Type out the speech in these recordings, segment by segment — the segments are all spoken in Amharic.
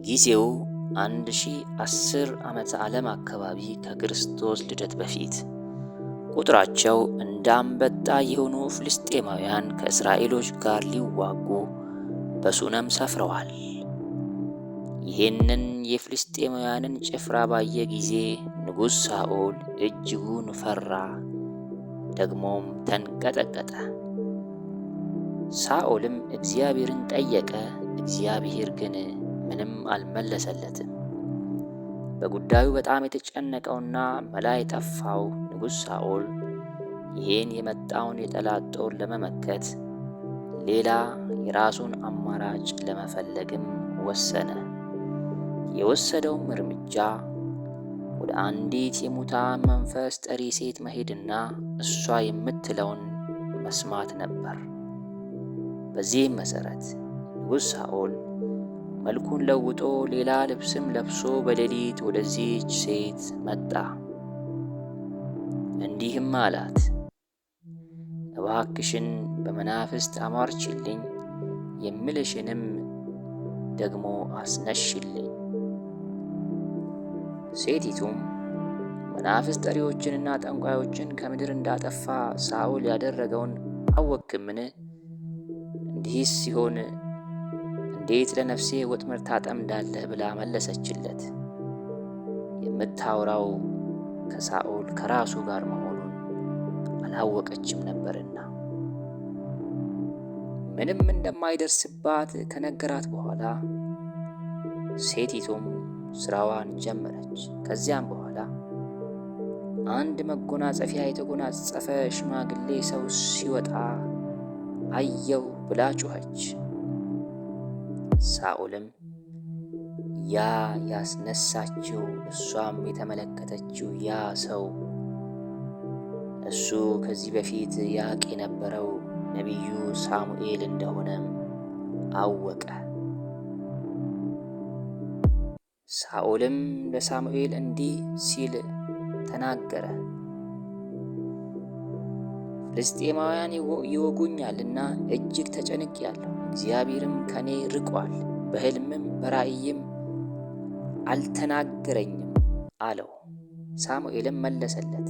ጊዜው 1010 ዓመተ ዓለም አካባቢ ከክርስቶስ ልደት በፊት ቁጥራቸው እንደ አንበጣ የሆኑ ፍልስጤማውያን ከእስራኤሎች ጋር ሊዋጉ በሱነም ሰፍረዋል። ይህንን የፍልስጤማውያንን ጭፍራ ባየ ጊዜ ንጉሥ ሳኦል እጅጉን ፈራ፣ ደግሞም ተንቀጠቀጠ። ሳኦልም እግዚአብሔርን ጠየቀ፣ እግዚአብሔር ግን ምንም አልመለሰለትም። በጉዳዩ በጣም የተጨነቀውና መላ የጠፋው ንጉሥ ሳኦል ይህን የመጣውን የጠላት ጦር ለመመከት ሌላ የራሱን አማራጭ ለመፈለግም ወሰነ። የወሰደውም እርምጃ ወደ አንዲት የሙታን መንፈስ ጠሪ ሴት መሄድና እሷ የምትለውን መስማት ነበር። በዚህም መሠረት ንጉሥ ሳኦል መልኩን ለውጦ ሌላ ልብስም ለብሶ በሌሊት ወደዚህች ሴት መጣ። እንዲህም አላት፣ እባክሽን በመናፍስት አሟርችልኝ፣ የምልሽንም ደግሞ አስነሽልኝ። ሴቲቱም መናፍስት ጠሪዎችንና ጠንቋዮችን ከምድር እንዳጠፋ ሳኦል ያደረገውን አወክምን? እንዲህስ ሲሆን እንዴት ለነፍሴ ወጥመድ ታጠምዳለህ? ብላ መለሰችለት። የምታወራው ከሳኦል ከራሱ ጋር መሆኑን አላወቀችም ነበርና። ምንም እንደማይደርስባት ከነገራት በኋላ ሴቲቱም ስራዋን ጀመረች። ከዚያም በኋላ አንድ መጎናጸፊያ የተጎናጸፈ ሽማግሌ ሰው ሲወጣ አየው ብላ ጮኸች። ሳኦልም ያ ያስነሳችው እሷም የተመለከተችው ያ ሰው እሱ ከዚህ በፊት ያቅ የነበረው ነቢዩ ሳሙኤል እንደሆነም አወቀ። ሳኦልም ለሳሙኤል እንዲህ ሲል ተናገረ። ፍልስጤማውያን ይወጉኛልና እጅግ ተጨንቄአለሁ። እግዚአብሔርም ከኔ ርቋል፣ በሕልምም በራእይም አልተናገረኝም አለው። ሳሙኤልም መለሰለት፣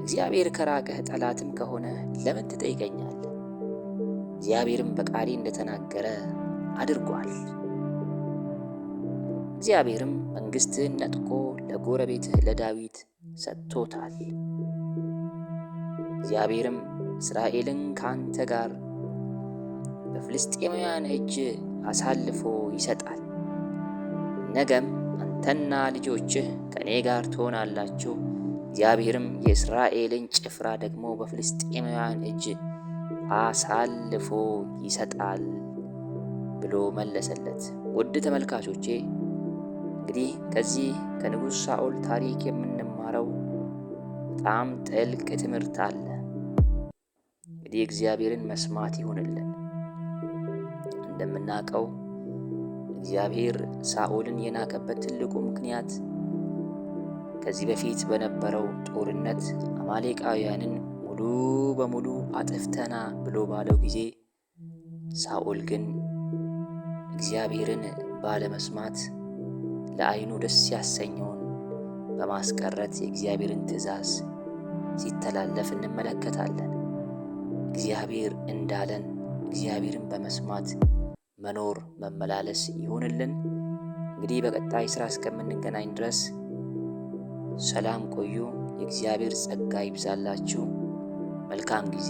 እግዚአብሔር ከራቀህ ጠላትም ከሆነ ለምን ትጠይቀኛለህ? እግዚአብሔርም በቃሌ እንደተናገረ አድርጓል። እግዚአብሔርም መንግሥትህን ነጥቆ ለጎረቤትህ ለዳዊት ሰጥቶታል። እግዚአብሔርም እስራኤልን ከአንተ ጋር በፍልስጤማውያን እጅ አሳልፎ ይሰጣል። ነገም አንተና ልጆችህ ከእኔ ጋር ትሆናላችሁ። እግዚአብሔርም የእስራኤልን ጭፍራ ደግሞ በፍልስጤማውያን እጅ አሳልፎ ይሰጣል ብሎ መለሰለት። ውድ ተመልካቾቼ፣ እንግዲህ ከዚህ ከንጉሥ ሳኦል ታሪክ የምንማረው በጣም ጥልቅ ትምህርት አለ። እንግዲህ እግዚአብሔርን መስማት ይሁንልን። እንደምናውቀው እግዚአብሔር ሳኦልን የናቀበት ትልቁ ምክንያት ከዚህ በፊት በነበረው ጦርነት አማሌቃውያንን ሙሉ በሙሉ አጥፍተና ብሎ ባለው ጊዜ ሳኦል ግን እግዚአብሔርን ባለመስማት ለዓይኑ ደስ ያሰኘውን በማስቀረት የእግዚአብሔርን ትእዛዝ ሲተላለፍ እንመለከታለን። እግዚአብሔር እንዳለን እግዚአብሔርን በመስማት መኖር መመላለስ ይሁንልን። እንግዲህ በቀጣይ ስራ እስከምንገናኝ ድረስ ሰላም ቆዩ። የእግዚአብሔር ጸጋ ይብዛላችሁ። መልካም ጊዜ።